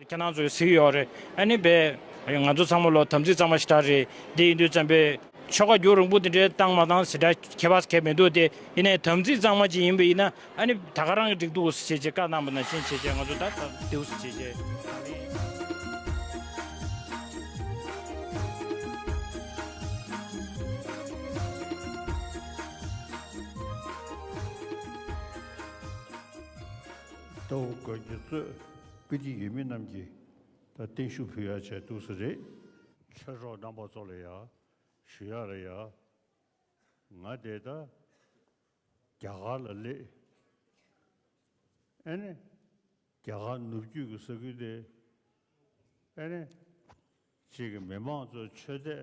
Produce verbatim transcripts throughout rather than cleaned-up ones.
ཁྱེད་རང་ཚོས་གཟིགས་ཡོད་རེད། ཨ་ནི་བས་ང་ཚོ་ཚང་མ་ལོ་དམ་ཚིག་གཙང་མ་ཞེ་དྲག་རེད། འདི་ཡིན་དུས་ཙམ་པས་ཆོ་ག་རྒྱུན་རིང་པོ་དེ་འདྲའི་བཏང་མ་བཏང་ཟེར་སྒྲ་ཁྱད་པར་གང་ཡང་མི་འདུག་སྟེ། ཡིན་ནའི་དམ་ཚིག་གཙང་མ་ཅིག་ཡིན་པ་ཡིན་ན། ཨ་ནི་ད་ག་རང་གི་འགྲིག་འདུག་ཟེར་བྱས་བཀའ་གནང་བ་ནང་བཞིན་བྱས་བྱས་ང་ཚོ་ད་ད་འདུག་ཟེར་བྱས་བྱས། ལྟ་བུ་དགོན་གྱི་གཙོས་དཔེ་དེབ་ཡོད་མེད་རྣམས་ཀྱིས་ད་བརྟན་བཞུགས་ཕུལ་ཡ་བྱས་འདུག་ཟེར་རེད། ཆོས་གྲོགས་རྣམ་པ་ཚོ་ལ་ཡ་ཞུ་ཡ་ལ་ཡ། ང་དེ་ད་རྒྱ་གར་ལ་སླེབས། ཨེ་ནི་རྒྱ་གར་ནུབ་རྒྱུད་ཀྱི་ས་ཁུལ་དེ་ཨེ་ནི་ཅིག་གི་མི་མང་ཚོའི་ཆོས་དད་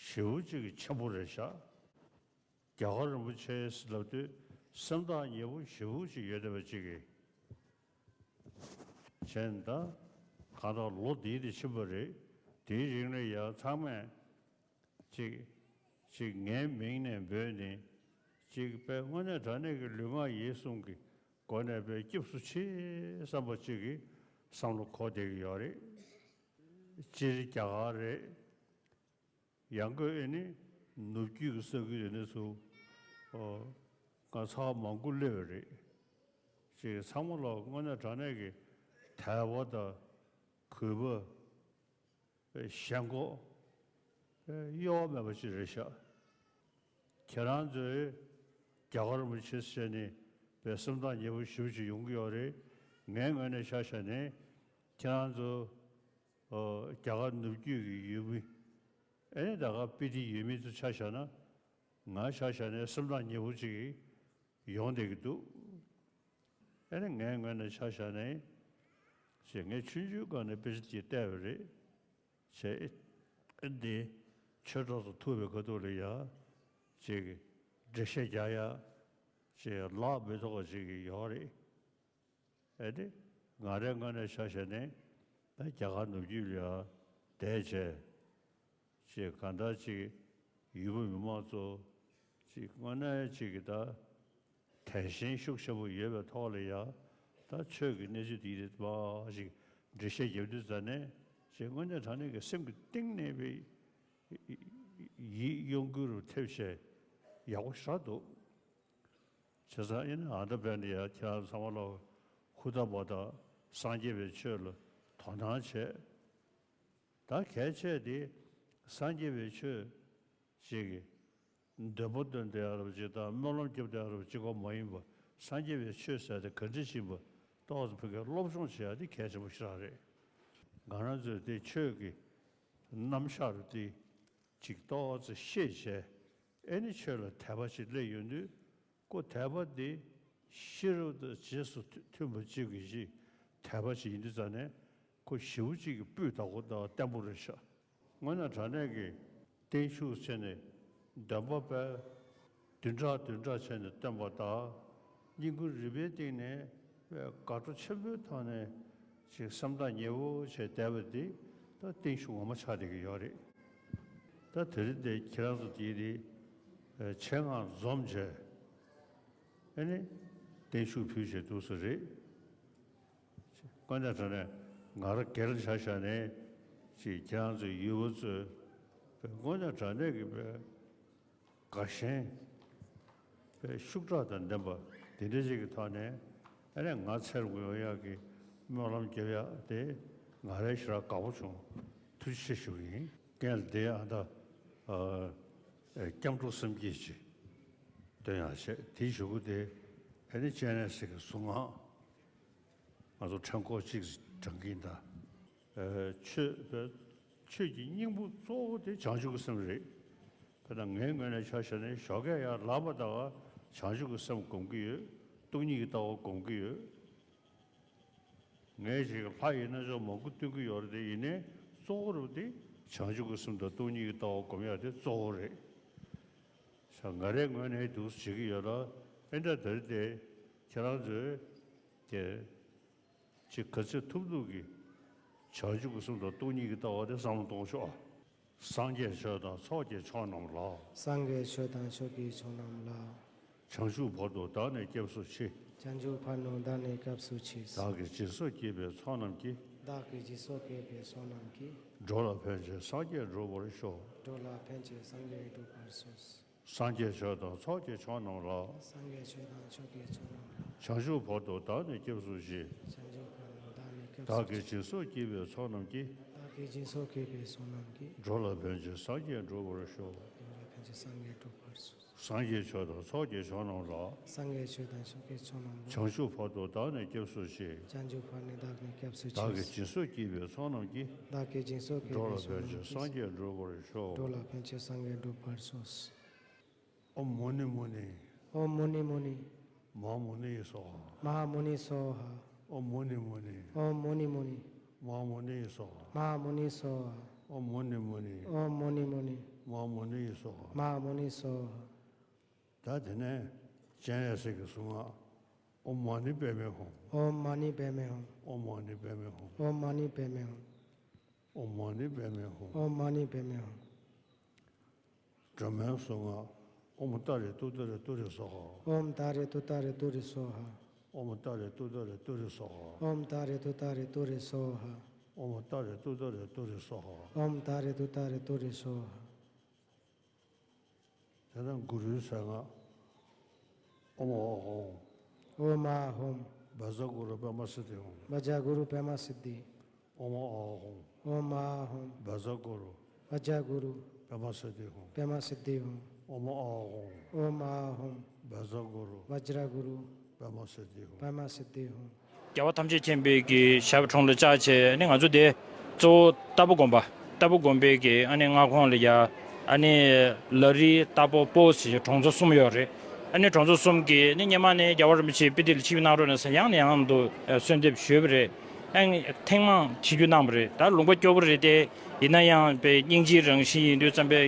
ཞེ་པོ་ཅིག་གི་ཆེན་པོ་རེད་ཤག་རྒྱལ་བ་རིན་པོ་ཆེ་ཟེར་ལབ་དུས་སེམས་ཐག་ཉེ་པོ་ཞེ་པོ་ཅིག་ཡོད་བསྡད་པ་ཅིག་གིས། བྱས་ན་ད་གང་ལྟར་ལོ་འདིའི་དེ་ཕྱིན་པ་རེད། དེའི་རིང་ལ་ཡང་ཚང་མས་ཅིག་ཅིག་ངའི་མིང་ནས་འབོད་ནས་ཅིག་དཔེ་དངོས་གནས་དྲང་གནས་ཀྱི་ལུས་ངག་ཡིད་གསུམ་གྱི་སྒོ་ནས་དཔེ་སྐྱབས་སུ་མཆི་བསམ་པ་ཅིག་གི་བསམ་བློ་འཁོར་བསྡད་ཀྱི་ཡོད་རེད། སྤྱིར་རྒྱ་གར་རེད། ཡང་སྒོས་ཨེ་ནི་ནུབ་རྒྱུད་ཀྱི་ས་ཁུལ་དེ་ནས་ཚུར་ཨོ་ང་ཚ་བ་མང་པོ་སླེབས་པ་རེད། ཅེས་ཚང་མ་ལ་དངོས་གནས་དྲང་གནས་ཀྱི་དད་པ་དང་གུས་པ། ཞེན་ཁོག་གཡོ་བ་མེད་པ་ཅིག་རེད་ཤག་ཁྱེད་རང་ཚོས་རྒྱལ་བ་རིན་པོ་ཆེ་ཟེར་ནས་པའི་སེམས་ཐག་ཉེ་པོ་ཞེ་པོ་ཅིག་ཡོང་གི་ཡོད་རེད། ངའི་ངོས་ནས་ཆ་བཞག་ནས་ཁྱེད་རང་ཚོ་ཨོ་རྒྱ་གར་ནུབ་རྒྱུད་ཀྱི་ཡུལ་མི། ཨེ་ནི་ད་ག་སྤི་ཏི་ཡུལ་མི་ཚོ་ཆ་བཞག་ན། ང་ཆ་བཞག་ནས་སེམས་ཐག་ཉེ་པོ་ཅིག་ཡོང་བསྡད་ཀྱི་འདུག་ཨེ་ནི་ངའི་ངོས་ནས་ཆ་བཞག་ནས་ཅེས་ངས་ཆུང་ཆུང་སྒང་ནས་དཔེ་ཆ་ཅིག་བལྟས་པ་རེད། ཅེས་ཨེ་འདི་ཆོས་གྲོགས་ཚོ་ཐུག་པའི་ཁ་ཐུག་ལ་ཡ་ཅིག་འགྲེལ་བཤད་རྒྱག་ཡ་ཅེས་ལག་མི་ཐོགས་པ་ཅིག་ཡོད་རེད། ཨེ་དེ། ང་རའི་ངོས་ནས་ཆ་བཞག་ནས་ད་རྒྱ་གར་ནུབ་རྒྱུད་ལ་ཡ་བསྡད་བྱས། ཅེས་གང་ལྟར་ཅིག་ཡུལ་པོ་མི་མང་ཚོ་ཅིག་དངོས་གནས་ཅིག་གི་ད་དད་ཞེན་ཤུགས་ཆེན་པོ་ཡོད་པའི་ཐོག་ལ་ཡ་ད་ཆོས་ཀྱི་གནས་ཚུལ་འདི་རེད་པ་ཞིག་འགྲེལ་བཤད་རྒྱབ་དུས་ཙ་ནས་ཅིག་དངོས་གནས་དྲང་གནས་ཀྱི་སེམས་ཀྱི་གཏིང་ནས་པའི་ཡིད་གཡོ་འགུལ་རུ་ཐེབས་བྱས་ཡག་པོ་ཞེ་དྲག་འདུག་བྱས་ཙང་ཨེ་ནི་ཨ་ད་བན་དེ་ཡ་ཁྱེད་རང་ཚང་མ་ལ་ཧུ་ད་པ་དང་སངས་རྒྱས་པའི་ཆོས་ལ་དོ་སྣང་བྱས། ད་གལ་ཆེ་དེ་སངས་རྒྱས་པའི་ཆོས་ཅིག་གི་འདོན་པ་འདོན་བསྡད་ཡ་རབ་ཅིག་དང་སྨོན་ལམ་རྒྱབ་བསྡད་ཡ་རབ་ཅིག་གོ་མ་ཡིན་པ། སངས་རྒྱས་པའི་ཆོས་ཟེར་དེ་ག་འདྲ་ཞིག་ཡིན་པ་ཏོག་ཙམ་ཕ་གིར་སློབ་སྦྱོང་བྱེད་ཡ་དེ་གལ་ཆེན་པོ་ཞེ་དྲག་རེད། ང་རང་ཚོས་དེ་ཆོས་ཀྱི་རྣམ་གཞག་རུ་དེ་ཅིག་ཏོག་ཙམ་ཤེས་བྱས། ཨེ་ནི་ཆོས་ལ་དད་པ་ཞིག་སླེབས་ཡོང་དུས། ཁོ་དད་པ་འདི་ཤེས་རབ་དང་རྗེས་སུ་མཐུན་པ་གཅིག་གི་ཞིག་དད་པ་ཞིག་ཡིན་དུས་ཙང་ནས་ཁོ་ཞེ་པོ་གཅིག་གི་སྤུས་དག་པོ་དང་བརྟན་པོ་རེད་ཤག་དངོས་གནས་དྲང་གནས་ཀྱི་བརྟན་བཞུགས་བྱས་ནས་འདོན་པ་པས་བདུན་ཕྲག་བདུན་ཕྲག་བྱས་ནས་བཏོན་པ་དང་། བསྙེན་བཀུར་རིམ་པའི་སྟེང་ནས་དགའ་སྤྲོ་ཆེན་པོའི་ཐོག་ནས་ཅིག་སེམས་ཐག་ཉེ་བོ་བྱས་བསྡད་པ་འདི་ད་བརྟན་བཞུགས་ངོ་མ་ཆགས་བསྡད་ཀྱི་ཡོད་རེད། ད་དེ་རིང་འདི་ཁྱེད་རང་ཚོ་དེའི་རིང་ཆེད་མངགས་འཛོམས་བྱས། ཨ་ནི་བརྟན་བཞུགས་ཕུལ་བྱས་འདུག་ས་རེད། དངོས་གནས་དྲང་གནས་ང་རང་སྒེར་ཆ་བཞག་ནས་ཅིག་ཁྱེད་རང་ཚོའི་ཡུལ་པ་ཚོས་དངོས་གནས་དྲང་གནས་ཀྱི་དགའ་ཞེན་པའི་ཤུགས་དྲག་དང་ལྡན་པ་དེ་འདྲ་ཅིག་གི་ཐོག་ནས་ཨ་ནི་ང་འཚར་དགོས་ཡག་གི་སྨོན་ལམ་རྒྱབ་ཡག་དེ་ང་རང་ཞེ་དྲག་དགའ་པོ་བྱུང་། ཐུགས་རྗེ་ཆེ་ཞུ་གི་ཡིན། རྐྱེན་དེ་ཨ་ད་ཨ་སྐྱབས་འགྲོ་སེམས་བསྐྱེད་ཅིག་འདོན་ཡག་བྱས། དེའི་གཞུག་གུ་དེ་ཨ་ནི་སྤྱན་རས་གཟིགས་ཀྱི་གཟུངས་སྔགས་ང་ཚོ་ཕྲེང་སྐོར་གཅིག་བགྲང་གིན་གདའ། ཨ་ཆོས་པའི་ཆོས་ཀྱི་སྙིང་པོ་གཙོ་བོ་དེ་བྱང་ཆུབ་ཀྱི་སེམས་རེད། དཔེར་ན་ངའི་ངོས་ནས་ཆ་བཞག་ན་ཞོགས་ཀས་ཡར་ལངས་པ་དང་བྱང་ཆུབ་ཀྱི་སེམས་སྒོམ་གྱི་ཡོད། སྟོང་ཉིད་ཀྱི་ལྟ་བ་སྒོམ་གྱི་ཡོད། ངས་ཅིག་ལྷ་ཡི་རྣལ་འབྱོར་མང་པོ་སྟོན་གྱི་ཡོད་རེད་དེ། ཡིན་ནའི་གཙོ་བོ་རུ་དེ་བྱང་ཆུབ་ཀྱི་སེམས་དང་སྟོང་ཉིད་ཀྱི་ལྟ་བ་སྒོམ་ཡག་དེ་གཙོ་བོ་རེད། ས་ང་རའི་ངོས་ནས་འདུག་བྱེད་ཀྱི་ཡོད་ལ། ཨེ་འདྲ་དེར་དེ་ཁྱེད་རང་ཚོས་དེ་ཅིག་ག་ཚོད་ཐུབ་ཐུབ་ཀྱིས་བྱང་ཆུབ་ཀྱི་སེམས་དང་སྟོང་ཉིད་ཀྱི་ལྟ་བ་དེ་བསམ་བློ་གཏོང་ཤོག་ཨ། སངས་རྒྱས་ཆོས་དང་ཚོགས་ཀྱི་མཆོག་རྣམས་ལ། སངས་རྒྱས་ཆོས་དང་ཚོགས་ཀྱི་མཆོག་རྣམས་ལ། བྱང་ཆུབ་བར་དུ་བདག་ནི་སྐྱབས་སུ་མཆི། བྱང་ཆུབ་བར་དུ་བདག་ནི་སྐྱབས་སུ་མཆི། བདག་གིས་སྦྱིན་སོགས་བགྱིས་པའི་ཚོགས་རྣམས་ཀྱིས། བདག་གིས་སྦྱིན་སོགས་བགྱིས་པའི་ཚོགས་རྣམས་ཀྱིས། འགྲོ་ལ་ཕན་ཕྱིར་སངས་རྒྱས་འགྲུབ་པར་ཤོག། འགྲོ་ལ་ཕན་ཕྱིར་སངས་རྒྱས་འགྲུབ་པར་ཤོག། སངས་རྒྱས་ཆོས་དང་ཚོགས་ཀྱི་མཆོག་རྣམས་ལ། སངས་རྒྱས་ཆོས་དང་ཚོགས་ཀྱི་མཆོག་རྣམས་ལ། བྱང་ཆུབ་བར་དུ་བདག་ནི་སྐྱབས་སུ་མཆི། བྱང་ཆུབ་བར་དུ་བདག་ནི་སྐྱབས་སུ་མཆི། བདག་གིས་སྦྱིན་སོགས་བགྱིས་པའི་ཚོགས་རྣམས་ཀྱིས། བདག་གིས་སྦྱིན་སོགས་བགྱིས་པའི་ཚོགས་རྣམས་ཀྱིས། འགྲོ་ལ་ཕན་ཕྱིར་སངས་རྒྱས་འགྲུབ་པར་ཤོག། འགྲོ་ལ་ཕན་ཕྱིར་སངས་རྒྱས་འགྲུབ་པར་ཤོག། སངས་རྒྱས་ཆོས་དང་ཚོགས་ཀྱི་མཆོག་རྣམས་ལ། སངས་རྒྱས་ཆོས་དང་ཚོགས་ཀྱི་མཆོག་རྣམས་ལ། བྱང་ཆུབ་བར་དུ་བདག་ནི་སྐྱབས་སུ་མཆི། བྱང་ཆུབ་བར་ནི་བདག་ནི་སྐྱབས་སུ་མཆི། བདག་གིས་སྦྱིན་སོགས་བགྱིས་པའི་ཚོགས་རྣམས་ཀྱིས། བདག་གིས་སྦྱིན་སོགས་བགྱིས་པའི་ཚོགས་རྣམས་ཀྱིས། འགྲོ་ལ་ཕན་ཕྱིར་སངས་རྒྱས་འགྲུབ་པར་ཤོག། འགྲོ་ལ་ཕན་ཕྱིར་སངས་རྒྱས་འགྲུབ་པར་ཤོག། ཨོཾ་མུ་ནི་མུ་ནི། ཨོཾ་མུ་ནི་མུ་ནི། མ་ཧཱ་མུ་ནི་ཡེ་སྭཱ་ཧཱ། མ་ཧཱ་མུ་ནི་སྭཱ་ཧཱ། ཨོཾ་མུ་ནི་མུ་ནི། ཨོཾ་མུ་ནི་མུ་ནི། མ་ཧཱ་མུ་ནི་ཡེ་སྭཱ་ཧཱ། མ་ཧཱ་མུ་ནི་སྭཱ་ཧཱ། ཨོཾ་མུ་ནི་མུ་ནི། ཨོཾ་མུ་ནི་མུ་ནི། མ་ཧཱ་མུ་ནི་ཡེ་སྭཱ་ཧཱ། མ་ཧཱ་མུ་ནི་སྭཱ་ཧཱ། ད་དེ་ནས་སྤྱན་རས་གཟིགས་ཀྱི་གཟུངས་སྔགས། ཨོཾ་མ་ཎི་པདྨེ་ཧཱུྃ། ཨོཾ་མ་ཎི་པདྨེ་ཧཱུྃ། ཨོཾ་མ་ཎི་པདྨེ་ཧཱུྃ། ཨོཾ་མ་ཎི་པདྨེ་ཧཱུྃ། ཨོཾ་མ་ཎི་པདྨེ་ཧཱུྃ། ཨོཾ་མ་ཎི་པདྨེ་ཧཱུྃ། སྒྲོལ་མའི་གཟུངས་སྔགས། ཨོཾ་ཏཱ་རེ་ཏུཏྟཱ་རེ་ཏུ་རེ་སྭཱ་ཧཱ། ཨོཾ་ཏཱ་རེ་ཏུཏྟཱ་རེ་ཏུ་རེ་སྭཱ་ཧཱ། ཨོཾ་ཏཱ་རེ་ཏུཏྟཱ་རེ་ཏུ་རེ་སྭཱ་ཧཱ། ཨོཾ་ཏཱ་རེ་ཏུཏྟཱ་རེ་ཏུ་རེ་སྭཱ་ཧཱ། ཨོཾ་ཏཱ་རེ་ཏུཏྟཱ་རེ་ཏུ་རེ་སྭཱ་ཧཱ། ཨོཾ་ཏཱ་རེ་ཏུཏྟཱ་རེ་ཏུ་རེ་སྭཱ་ཧཱ། དེ་ནས་གུ་རུའི་གཟུངས་སྔགས། ཨོཾ་ཨཱཿཧཱུྃ། ཨོཾ་ཨཱཿཧཱུྃ། བཛྲ་གུ་རུ་པདྨ་སིདྡྷི་ཧཱུྃ། བཛྲ་གུ་རུ་པདྨ་སིདྡྷི། ཨོཾ་ཨཱཿཧཱུྃ། ཨོཾ་ཨཱཿཧཱུྃ། བཛྲ་གུ་རུ། བཛྲ་གུ་རུ། པདྨ་སིདྡྷི་ཧཱུྃ། པདྨ་སིདྡྷི་ཧཱུྃ། ཨོཾ་ཨཱཿཧཱུྃ། ཨོཾ་ཨཱཿཧཱུྃ། བཛྲ་གུ་རུ། བཛྲ་གུ་རུ། པདྨ་སིདྡྷི་ཧཱུྃ། པདྨ་སིདྡྷི་ཧཱུྃ། རྒྱལ་བ་ཐམས་ཅད་མཁྱེན་པའི་གི་ཞབས་དྲུང་ལ་བཅར་བྱས་ཨ་ནི་ང་ཚོ་དེ་གཙོ་བོ་ཏཱ་བུ་དགོན་པ། ཏཱ་བུ་དགོན་པའི་གི་ཨ་ནི་མངའ་ཁོངས་ལ་ཡ་ཨ་ནི་ལ་རི་ཏཱ་པོ་སྤོ་ཟེར་གྲོང་ཚོ་གསུམ་ཡོད་རེད། ཨ་ནི་གྲོང་ཚོ་གསུམ་གི་ཨ་ནི་སྔོན་མ་ནས་རྒྱལ་བ་རིན་པོ་ཆེ་དཔེ་དེབ་ལ་ཆིབས་བསྒྱུར་གནང་རོགས་གནང་ཟེར་ཡང་ནས་ཡང་དུ་གསོལ་འདེབས་ཞུས་པ་རེད། ཨ་ནི་ཐེངས་མང་ཆིབས་བསྒྱུར་གནང་བ་རེད། ད་ལུང་པ་སྐྱོ་པོ་རེད་དེ། ཡིན་ན་ཡང་དཔེ་སྙིང་རྗེའི་རང་བཞིན་ཡིན་དུས་ཙམ་པས་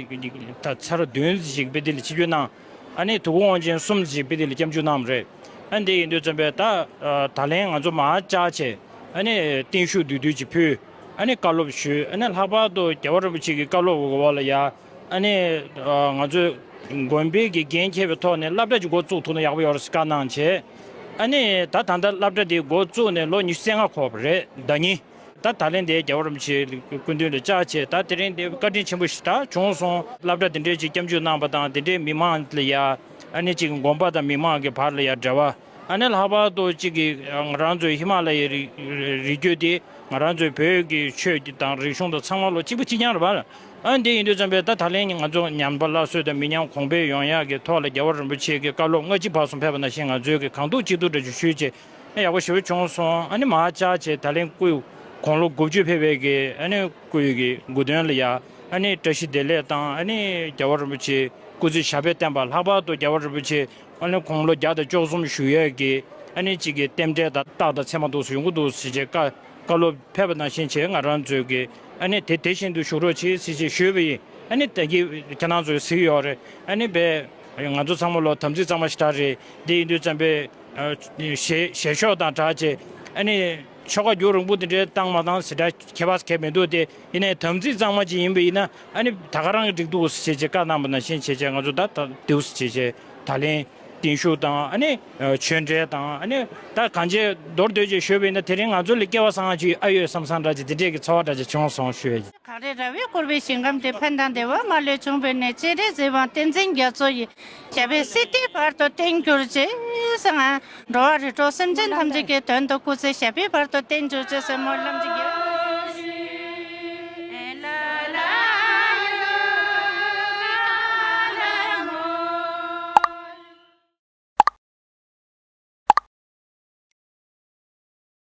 ད་ཚར་བདུན་ཞིག་དཔེ་དེབ་ལ་ཆིབས་བསྒྱུར་གནང་། ཨ་ནི་དུས་འཁོར་དབང་ཆེན་གསུམ་ཞིག་དཔེ་དེབ་ལ་སྐྱབས་འཇུག་གནང་བ་རེད། ཨ་འདི་ཡིན་དུས་ཙམ་པས་ད་ད་ལན་ང་ཚོ་མར་བཅར་བྱས་ཨ་ནི་བརྟན་བཞུགས་བསྡུས་བསྡུས་ཅིག་ཕུལ། ཨ་ནི་བཀའ་སློབ་ཞུས། ཨ་ནི་ལྷག་པར་དུ་རྒྱལ་བ་རིན་པོ་ཆེ་གི་བཀའ་སློབ་འོག་ལ་ཡ་ཨ་ནི་ང་ཚོས་དགོན་པའི་གི་འགན་འཁྱེར་བའི་ཐོག་ནས་སློབ་གྲྭ་ཅིག་འགོ་བཙུགས་ཐུབ་ན་ཡག་པོ་ཡོད་རེད་ཟེར་བཀའ་གནང་བྱས། ཨ་ནི་ད་ད་ལྟ་སློབ་གྲྭ་དེ་འགོ་བཙུགས་ནས་ལོ་ཉི་ཤུ་རྩ་ལྔ་འཁོར་བ་རེད་ཟླ་ཉིན། ད་ད་ལན་དེ་རྒྱལ་བ་རིན་པོ་ཆེའི་སྐུ་མདུན་དུ་བཅར་བྱས་ད་དེ་རིང་དེ་བཀའ་དྲིན་ཆེན་པོ་ཞིག་ད་བྱུང་སོང་། སློབ་གྲྭ་དེ་འདྲའི་ཅིག་སྐྱབས་འཇུག་གནང་བ་དང་དེ་འདྲའི་མི་མང་ལ་ཡ་ཨ་ནི་ཅིག་དགོན་པ་དང་མི་མང་གི་བར་ལ་ཡ་འབྲེལ་བ། ཨ་ནི་ལྷག་པར་དུ་ཅིག་གི་ང་རང་ཚོའི་ཧི་མ་ལ་ཡའི་རི་རི་རྒྱུད་དེ་ང་རང་ཚོའི་བོད་ཀྱི་ཆོས་དང་རིག་གཞུང་དང་ཚང་མ་ལོ་གཅིག་པ་གཅིག་རྐྱང་རེད་པ། ཨ་ནི་དེ་ཡིན་དུས་ཙམ་པས་ད་ད་ལན་ང་ཚོ་ཉམས་པ་སླར་གསོ་དང་མི་ཉམས་གོང་འཕེལ་ཡོང་ཡག་གི་ཐོག་ལ་རྒྱལ་བ་རིན་པོ་ཆེ་གི་བཀའ་སློབ་སྔ་ཕྱི་བར་གསུམ་ཕེབས་པ་ནང་བཞིན་ང་ཚོའི་གི་གང་ཐུབ་ཅི་ཐུབ་འདྲ་ཅིག་ཞུས་བྱས། ཡག་པོ་ཞེ་པོ་བྱུང་སོང་། ཨ་ནི་མར་བཅར་བྱས་ད་ལན་སྐུའི་དགུང་ལོ་དགུ་བཅུ་ཕེབས་པའི་གི་ཨ་ནི་སྐུའི་གི་དགུང་སྟོན་ལ་ཡ་ཨ་ནི་བཀྲ་ཤིས་བདེ་ལེགས་དང་ཨ་ནི་རྒྱལ་བ་རིན་པོ་ཆེ་སྐུ་ཚེ་ཞབས་པད་བརྟན་པ། ལྷག་པར་དུ་རྒྱལ་བ་རིན་པོ་ཆེ་ཨ་ནི་དགུང་ལོ་བརྒྱ་དང་བཅུ་གསུམ་བཞུགས་ཡས་ཀྱི་ཨ་ནི་གཅིག་གི་རྟེན་འབྲེལ་དང་རྟགས་དང་མཚན་མ་འདུག་སེ་ཡོང་གི་འདུག་ཟེར་བྱས་བཀའ་བཀའ་སློབ་ཕེབས་པ་ནང་བཞིན་བྱས་ང་རང་ཚོའི་གི་ཨ་ནི་དེ་དེ་བཞིན་དུ་བཞུགས་རོགས་གྱིས་ཟེར་བྱས་ཞུས་པ་ཡིན། ཨ་ནི་ད་གིན་ཁྱེད་རང་ཚོས་གཟིགས་ཡོད་རེད། ཨ་ནི་བས་ང་ཚོ་ཚང་མ་ལོ་དམ་ཚིག་གཙང་མ་ཞེ་དྲག་རེད། འདི་ཡིན་དུས་ཙམ་པས། ཞེ་ཞེ་ཤོག་དང་སྦྲགས་བྱས་ཨ་ནི་ཆོ་ག་རྒྱུན་རིང་པོ་དེ་འདྲའི་བཏང་མ་བཏང་ཟེར་སྒྲ་ཁྱད་པར་གང་མི་འདུག་སྟེ། ཡིན་ནའི་དམ་ཚིག་གཙང་མ་ཅིག་ཡིན་པ་ཡིན་ན་ཨ་ནི་ད་ག་རང་གི་འགྲིག་འདུག་ཟེར་བྱས་བཀའ་གནང་བ་ནང་བཞིན་བྱས་བྱས་ང་ཚོ་ད་ད་འདུག་ཟེར་བྱས་བྱས་ད་ལན་བརྟན་བཞུགས་དང་ཨ་ནི་ཆོས་འབྲེལ་དང་ཨ་ནི་ད་གང་ཅི་མདོར་བསྡུས་བྱས་ཞུས་པ་ཡིན་ན་དེ་རིང་ང་ཚོ་ལ་སྐལ་བ་བཟང་ཅིག་ཨ་ཡོད་བསམ་བསམ་འདྲ་ཅིག་དེ་འདྲས་ཀྱི་ཚོར་བ་འདྲ་ཅིག་བྱུང་སོང་ཞུ་ཡ་ཡིན། གངས་རི་ར་བས་བསྐོར་བའི་ཞིང་ཁམས་འདིར། ཕན་དང་བདེ་བ་མ་ལུས་འབྱུང་བའི་གནས། སྤྱན་རས་གཟིགས་དབང་བསྟན་འཛིན་རྒྱ་མཚོ་ཡི། ཞབས་པད་སྲིད་མཐའི་བར་དུ་བརྟན་གྱུར་ཅིག་ཟེར། ང་འགྲོ་བ་རིགས་དྲུག་སེམས་ཅན་ཐམས་ཅད་ཀྱི་དོན་དུ་སྐུ་ཚེ་ཞབས་པད་བར་དུ་བརྟན་གྱུར་ཅིག་ཟེར་སྨོན་ལམ་ཅིག་ཡོད།